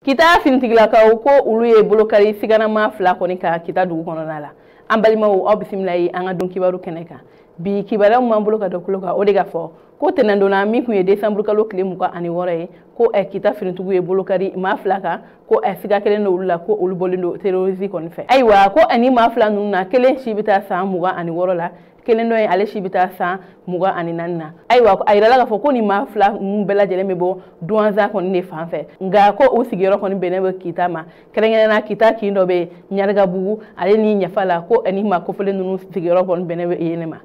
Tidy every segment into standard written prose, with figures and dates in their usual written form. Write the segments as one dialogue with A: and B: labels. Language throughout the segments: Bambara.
A: Kita finitigilakaw ko olu ye bolokari siganama 2 kɔni ka Kita dugu kɔnɔna la. An balimaw, aw bisimila ye an ka don kibaru kɛnɛ kan. Bi kibaruya min b'an bolo ka da kulo kan, o de ka fɔ ko tɛnɛndonna min tun ye décembre kalo tile 26 ye, ko Kita finitigiw ye bolokari maa 2 kan, ko siga kelen don olu la, ko olu bɔlen don terrorisme kɔni fɛ. Ayiwa, ko ani maa 2 ninnu na, kelen si bɛ taa san 26 la, kelen dɔ in ale si bɛ taa san 24 na. Ayiwa, a yirala k'a fɔ ko nin maa 2 ninnu bɛɛ lajɛlen bɛ bɔ Duwanza kɔni de fan fɛ, nka ko u sigiyɔrɔ kɔni bɛnnen bɛ Kita ma, kɛrɛnkɛrɛnnenya la Kita kin dɔ bɛ Ɲarigabugu ale ni Ɲafa la, ko ani maa kofɔlen ninnu sigiyɔrɔ kɔni bɛnnen bɛ yen ma.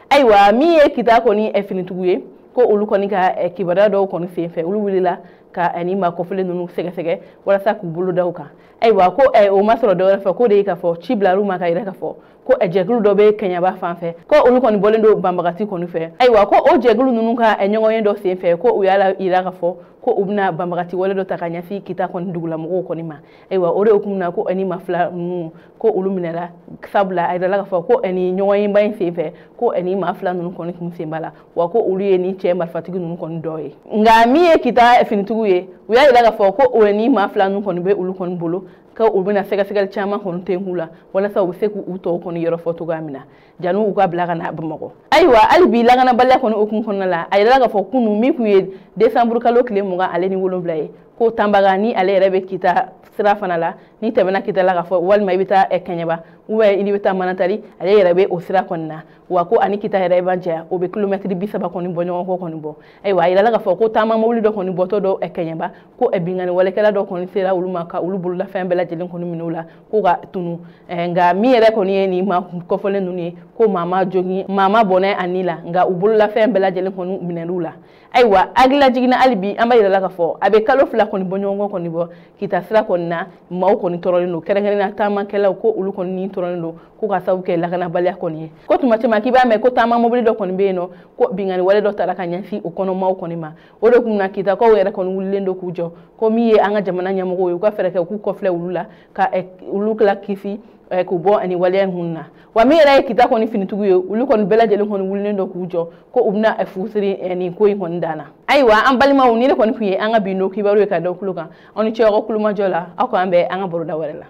A: Ayiwa, min ye Kita kɔni finitigiw ye, ko olu kɔni ka kibaruya dɔw kɔni sen fɛ, olu wulila ka ani maa kofɔlen ninnu sɛgɛsɛgɛ walasa k'u bolo da u kan. Ayiwa, ko o ma sɔrɔ dɔwɛrɛ fɛ, k'o de ye k'a fɔ ci bila ma ka yira k'a fɔ ko jɛkulu dɔ bɛ Kɛɲɛba fan fɛ, ko olu kɔni bɔlen don banbagati kɔni fɛ. Ayiwa, ko o jɛkulu ninnu ka ɲɔgɔn ye dɔ sen fɛ, ko u y'a yira k'a fɔ ko u bɛna banbagati wale dɔ ta ka ɲɛsin Kita kɔni dugulamɔgɔw kɔni ma. Ayiwa, o de hukumu na, ko ani maa 2 ninnu, ko olu minɛla, sabula a yirala k'a fɔ ko ani ɲɔgɔn ye in sen fɛ, ko ani maa 2 ninnu kɔni kun sen b'a la, wa ko olu ye ni cɛ marifatigi ninnu kɔni dɔ ye. Nka min ye Kita finitigiw ye, u y'a yira k'a fɔ ko o ni maa 2 ninnu kɔni bɛ olu kɔni bolo, ko u bɛna sɛgɛsɛgɛli caman kɔni tɛnku la walasa u bɛ se k'u tɔw kɔni yɔrɔ fɔ cogoya min na, janni u ka bila ka na Bamakɔ. Ayiwa, hali bi lakanabaliya kɔni hukumu kɔnɔna la, a yirala k'a fɔ kunun min tun ye décembre kalo tile 27 ye, ko Tanbaga ni ale yɛrɛ bɛ Kita sira fana la, ni tɛmɛna Kita la k'a fɔ walima i bɛ taa Kɛɲɛba ou bien i bɛ taa Manatali, ale yɛrɛ bɛ o sira kɔni na, wa ko ani Kita yɛrɛ b'a jɛ, o bɛ kilomɛtiri 30 kɔni bɔ ɲɔgɔn kɔ kɔni bɔ. Ayiwa, a yirala k'a fɔ ko taama mobili dɔ kɔni bɔtɔ dɔ Kɛɲɛba, ko binkanni walekɛla dɔ kɔni sera olu ma ka olu bololafɛn bɛɛ lajɛlen kɔni minɛ u la, ko ka tunu. Nka min yɛrɛ kɔni ye nin maa kɔfɔlen ninnu ye, ko maa ma jogin, maa ma bɔnɛ a ni la, nka u bololafɛn bɛɛ lajɛlen kɔni minɛn'u la. Ayiwa, hakilila jiginna hali bi, an b'a yirala k'a fɔ a bɛ kalo 2 kɔni bɔ ɲɔgɔn kɔ kɔni bɔ, Kita sira kɔni na maaw kɔni tɔɔrɔlen don, kɛrɛnkɛrɛnnenya taamakɛlaw, ko olu kɔni ni tɔɔrɔlen don, ko ka sababu kɛ lakanabaliya kɔni ye. Ko tuma caman k'i b'a mɛn ko taama mobili dɔ kɔni bɛ yen nɔ, ko binkanni wale dɔ taara ka ɲɛsin o kɔnɔ maaw kɔni ma. O de kun na Kitakaw yɛrɛ kɔni wulilen don k'u jɔ, ko min ye an ka jamana ɲɛmɔgɔw ye, u ka fɛɛrɛ kɛ k'u kɔfilɛ olu la, ka olu kila kisi k'u bɔ ani waleya in na. Wa min yɛrɛ ye Kita kɔni finitigiw ye, olu kɔni bɛɛ lajɛlen kɔni wulilen don k'u jɔ, ko u bɛna fu siri nin ko in kɔni dan na. Ayiwa, an balimaw, ni ne kɔni tun ye an ka bi n'o kibaru ye ka da kulo kan. Aw ni ce aw ka kulomajɔ la, aw k'an bɛn an ka baroda wɛrɛ la.